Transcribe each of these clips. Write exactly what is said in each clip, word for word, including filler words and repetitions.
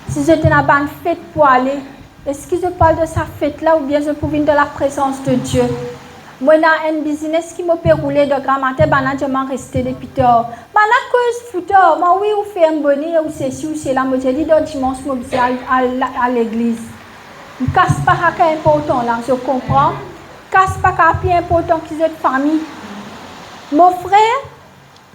Si zot ena bann fet pou ale, eski zot pou al dan sa fet la oubien zot pou vinn dan laprezans de Die? Mo ena enn biznes ki mo pe roule, dan gramatin bann la dir mwa reste depi tar. Bann la koz fout ar mwa, wi, ou ferm bone, ou sesi, ou sela. Mo dir li, dan dimans mo bizin al, al, al legliz. Kas pa sa ki inportan la, zot konpran? Kas pa kapav pli inportan ki zot fami. Mo frer,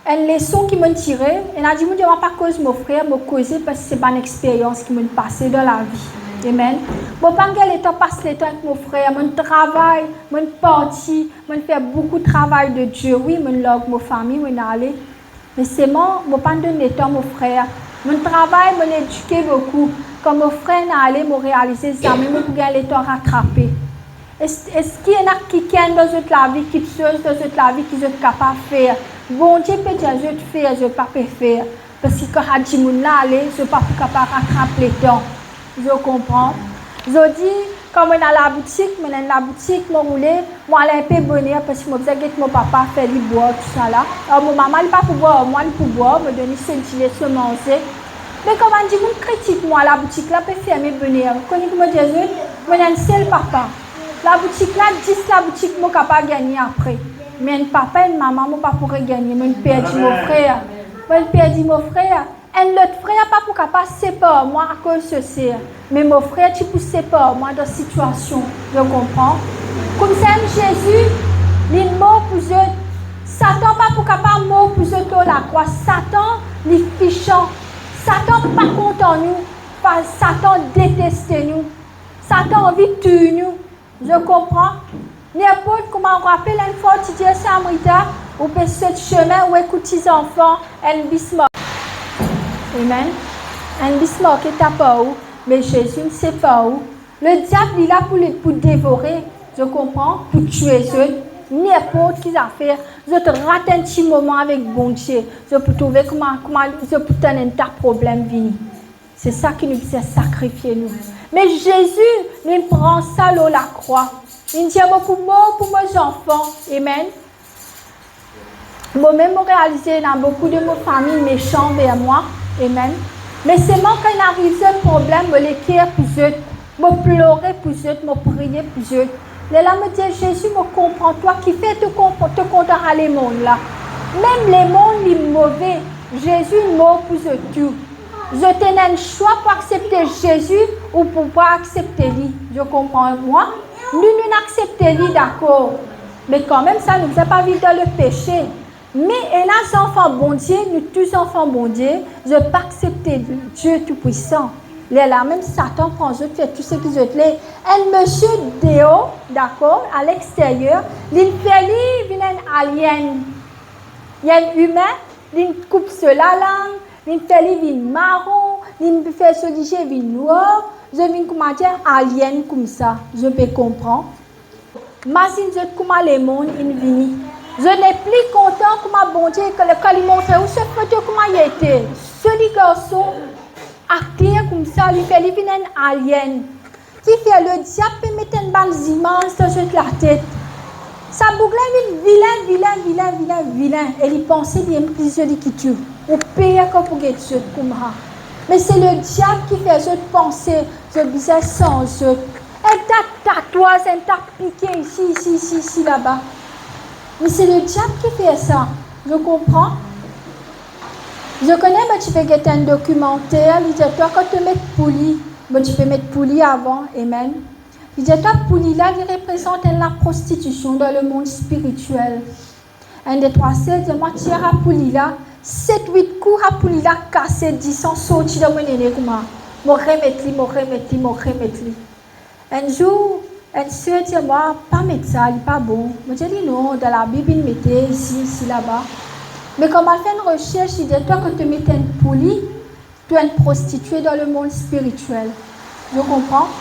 enn leson ki mo'nn tire, ena dimoun dir mwa pa koz mo frer, mo koze parski se bann experyans ki mo'nn pase dan lavi. Amen. Mo pa'nn gagn letan pas letan ek mo frer, mo'nn travay, mo'nn parti, mo'nn fer boukou travay de Die. Wi, mo'nn larg mo fami, mo'nn ale. Me selman, mo pa'nn donn letan mo frer. Mo'nn travay, mo'nn edike boukou. Kan mo frer inn ale, mo realize zame mo pou gagn letan ratrape. Es-, eski ena kikenn dan zot lavi, kiksoz dan zot lavi ki zot kapav fer? Bondie pe dir zot fer, zot pa pe fer. Parski kan sa dimoun la ale, zot pa pou kapav ratrap letan. Zot konpran? Zordi, kan mo ena laboutik, mo ena enn laboutik, mo roule, mo al inpe boner, parski mo bizin get mo papa, fer li bwar, tousala. Ar mo mama, li pa pou bwar, mwa li pou bwar, mo donn li so dile, so manze. Me kan bann dimoun kritik mwa, laboutik la pe ferme boner. Kone ki mo dir zot? Mo ena enn sel papa. Laboutik la, dis laboutik mo kapav gagne apre. Me enn papa, enn mama, mo pa pou regagne. Mo'nn perdi mo frer. Mo'nn perdi mo frer. Enn lot frer pa pou kapav separ mwa akoz so ser. Me mo frer ti pou separ mwa dan sitiasion. Zot konpran? Koumsamem Zezi, li mor pou zot. Satan pa pou kapav mor pou zot lor lakrwa. Satan, li fisan. Satan pa kontan nou. Pa, Satan deteste nou. Satan anvi touy nou. Zot konpran? Ninport kouma ou rapel enn fwa ti dir Samrita, ou pe sot sime, ou ekout ti zanfan, enn bis marke. Amen. Enn bis marke tap ar ou, me Zezi inn separ ou. Lediab, li la pou li, pou devore, zot konpran, pou tue zot, ninport ki zafer. Zot rat enn ti moman avek Bondie, zot pou trouve kouma, kouma zot pou tann enn ta problem vini. Se sa ki nou bizin sakrifie nou. Me Zezi, li pran sa lor lakrwa. Li dir, mo pou mor pou mo zanfan. Amen. Momem, mo realize ena boukou de mo fami mesan ver mwa. Amen. Me selman kan inn ariv zot problem, mo leker pou zot, mo plore pou zot, mo priye pou zot. Lerla mo dir, Zezi, mo konpran twa, kifer to konpran, to kontan sa lemond la. Mem lemond li move, Zezi mor pou zot tou. Zot ena enn swa pou aksepte Zezi ou pou pa aksepte li. Zot konpran mwa? Nou, nou aksepte li, dakor. Me kanmem sa, nou bizin pa viv dan lepese. Me ena zanfan Bondie, nou tou zanfan Bondie, zot pa aksepte Die Toupwisan. Lerla mem Satan pran zot, fer tou seki zot le. Enn misie deor, dakor, alexteryer, li fer li vinn enn alien. Li enn imin, li koup so lalang, li fer li vinn maron, li fer so lizie vinn nwar, zot vinn kouma dir alien koumsa, zot pe konpran. Mazinn zot kouma lemond inn vini. Zot nepli kontan kouma Bondie, kan li, kan li montre ou so foto kouma li ete. Zoli garson, akter koumsa, li fer li vinn enn alien. Kifer lediab pe met enn bann zimaz dan zot latet. Sa boug la vinn vilin, vilin, vilin, vilin, vilin, e li panse li enn pli zoli ki tou. Ou per kan pou get zot koumsa. Me se lediab ki fer zot panse zot bizin sanz zot. Enn ta tatwaz, enn ta pike isi, isi, isi, isi, laba. Me se lediab ki fer sa. Zot konpran? Zot kone, mo ti pe get enn dokimanter, li dir twa kan to met pouli, mo ti pe met pouli avan, amen. Li dir twa pouli la, li reprezant enn laprostitision dan lemond spiritiel. Enn de twa ser dir mwa, tir sa pouli la, set, wit kou, sa pouli la kase, disan sorti dan mo nene kouma. Mo remet li, mo remet li, mo remet li. Enn zour, enn ser dir mwa, pa met sa, li pa bon. Mo dir li non, dan Labib inn mete isi, isi, laba. Me kan mo al fer enn resers, li dir twa kan to met enn pouli, to enn prostitie dan lemond spiritiel. Zot konpran?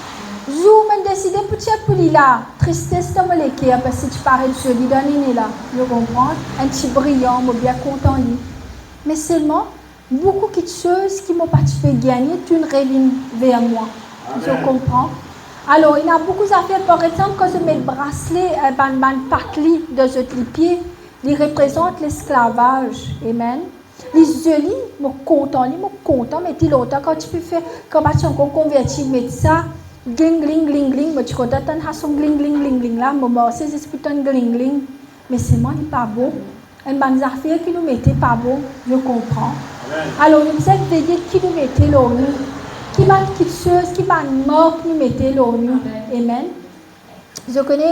Zour mo'nn deside pou tir pouli la, tristes dan mo leker, parski ti paret zoli dan nene la. Zot konpran? Enn ti briyan, mo bien kontan li. Me selman, boukou kiksoz ki mo pa ti pe gagne, to'nn revinn ver mwa. Zot konpran? Alor, ena boukou zafer, par exanp, kan zot met brasle, eh, bann, bann patli dan zot lipie, li reprezant lesklavaz. Amen. Li zoli, mo kontan li, mo kontan met li lontan. Kan ti pe fer, kan pa ti ankor konverti, met sa, gling, gling, gling, gling, mo ti kontan tann sa son gling, gling, gling, gling la, mo marse zis pou tann gling, gling. Me selman li pa bon. Enn bann zafer ki nou mete pa bon, nou konpran. Amen. Alor, nou bizin veye ki nou mete lor nou. Ki bann kitsoz, ki bann mark nou mete lor nou. Amen. Zot kone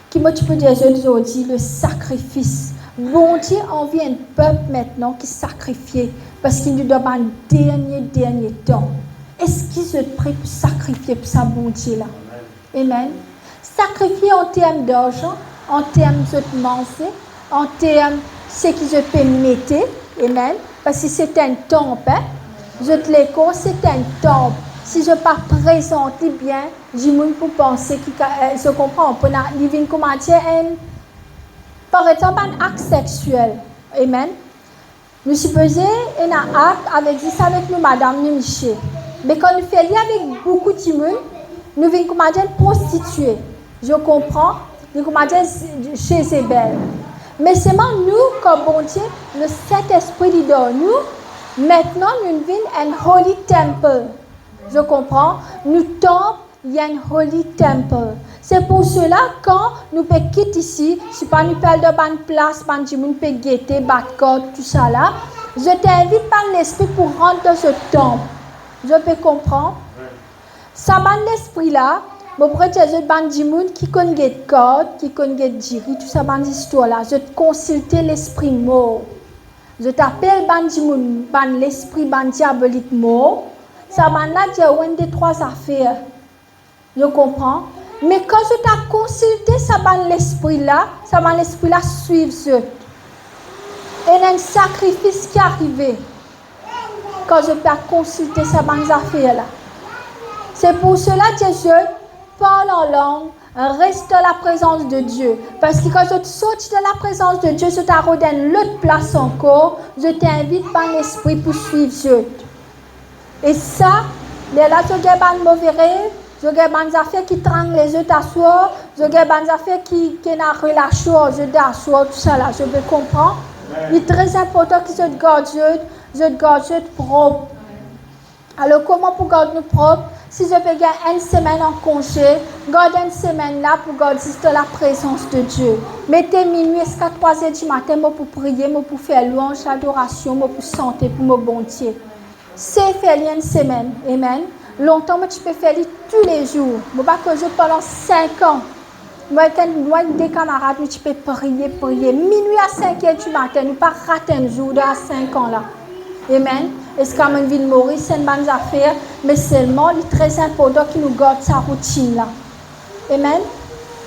ki mo ti pou dir zot zordi, le sakrifis. Bondie anvi enn pep mintnan ki sakrifie, parski nou dan bann dernie, dernie tan. Eski zot pre pou sakrifie pou sa Bondie la? Amen. Sakrifie an term darzan, an term zot manze, an term seki zot pe mete, amen, parski se enn tanp, hein. Zot lekor se enn tanp. Si zot pa prezant li bien, dimoun pou panse ki ka-, eh, zot konpran, pou ena, li vinn kouma dir enn, par exanp, bann akt sexiel, amen. Nou sipoze ena akt avek, zis avek nou madam, nou misie. Me kan nou fer li avek boukou dimoun, nou vinn kouma dir enn prostitie. Zot konpran? Li kouma dir Jezebel. Me selman nou, kan Bondie, Lesintespri li dan nou, mintnan nou vinn enn holy temple. Zot konpran? Nou tanp, li enn holy temple. Se pou sela, kan nou pe kit isi, si pa nou pe al dan bann plas, bann dimoun pe gete, bat kart, tousala, zot invit bann lespri pou rant dan zot tanp. Zot pe konpran? Sa bann lespri la, mo pre dir zot, bann dimoun ki konn get kart, ki konn get diri, tou sa bann zistwar la, zot konsilte lespri mor. Zot apel bann dimoun, bann lespri, bann diabolik mor. Sa bann la dir ou enn de trwa zafer. Zot konpran? Me kan zot al konsilte sa bann lespri la, sa bann lespri la swiv zot. Ena enn sakrifis ki arive kan zot pe al konsilte sa bann zafer la. Se pou sela, dir zot, parl an lang, res dan laprezans de Die. Parski kan zot sorti dan laprezans de Die, zot al rod enn lot plas ankor, zot invit bann lespri pou swiv zot. E sa, lerla zot gagn bann move rev, zot gagn bann zafer ki trangle zot aswar, zot gagn bann zafer ki, ki ena relasion ar zot aswar, tousala, zot pe konpran? Amen. Li tre inportan ki zot gard zot, zot gard zot prop. Alor, kouma pou gard nou prop? Si zot pe gagn enn semenn an konze, gard enn semenn la pou gard zis dan laprezans de Die. Mete minwi ziska trwa zer dimatin, mo pou priye, mo pou fer lwanz, ladorasion, mo pou sante pou mo Bondie. Se fer li enn semenn. Amen. Lontan mo ti pe fer li toulezour. Mo pa koz zot pandan sink an. Mwa ek enn, mwa ek de kamarad, nou ti pe priye, priye. Minwi a sink er dimatin, nou pa rat enn zour dan sink an la. Amen. Eski mo vinn mori, se enn bann zafer, me selman li tre inportan ki nou gard sa routinn la. Amen.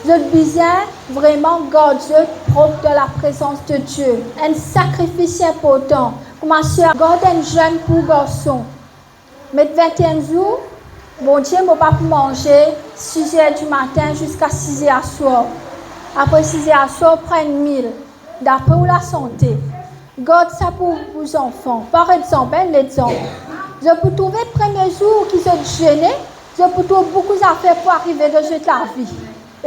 Zot bizin vreman gard zot prop dan laprezans de Die. Enn sakrifis inportan. Kouma ser, gard enn zenn pou garson. Met vinte-enn zour, Bondie, mo pa pou manze siz er dimatin ziska siz er aswar. Apre siz er aswar, pran enn mil, dapre ou lasante. Gard sa pou, pou zanfan. Par exanp, enn lexanp, zot pou trouve premie zour ki zot zene, zot pou trouv boukou zafer pou arive dan zot lavi.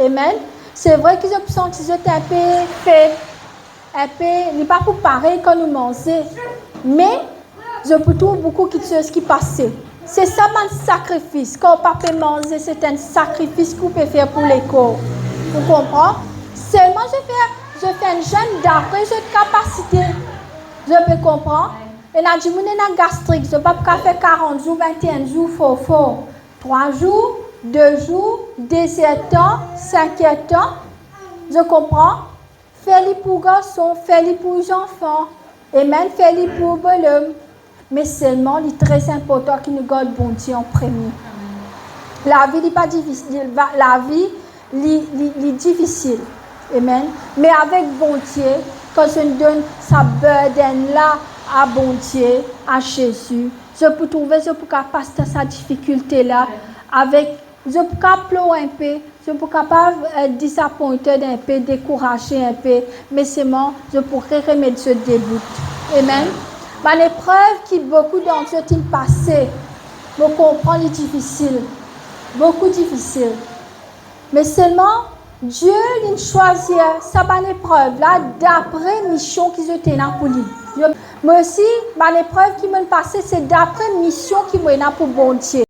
Amen. Se vre ki zot pou santi zot inpe feb, inpe, li pa pou parey kan nou manze, me zot pou trouv boukou kitsoz ki pase. Se sa bann sakrifis. Kan ou pa pe manze, se enn sakrifis ki ou pe fer pou lekor. Ou konpran? Selman zot fer, zot fer enn zenn dapre zot kapasite. Zot pe konpran? Ena dimoun ena gastrik, zot pa pou kapav fer karant zour, vinte-enn zour, for, for. Trwa zour, de zour, de zer tan, sink er tan. Zot konpran? Fer li pou garson, fer li pou zanfan, amen, fer li pou bolom. Me selman, li tre inportan ki nou gard Bondie an premie. Lavi, li pa difisil, li va, lavi, li, li, li difisil. Amen. Me avek Bondie, kan zot donn sa burden la a Bondie, a Zezi, zot pou trouve zot pou kapav pas dan sa difikilte la avek, zot pou kapav plor inpe, zot pou kapav, eh, disappointed inpe, dekouraze inpe, me selman zot pou re-, remet zot debout. Amen. Bann eprev ki boukou dan zot inn pase, mo konpran li difisil, boukou difisil. Me selman, Die linn swazir sa bann eprev la dapre mision ki zot ena pou li. Mo osi, bann eprev ki mo'nn pase, se dapre mision ki mo ena pou Bondie.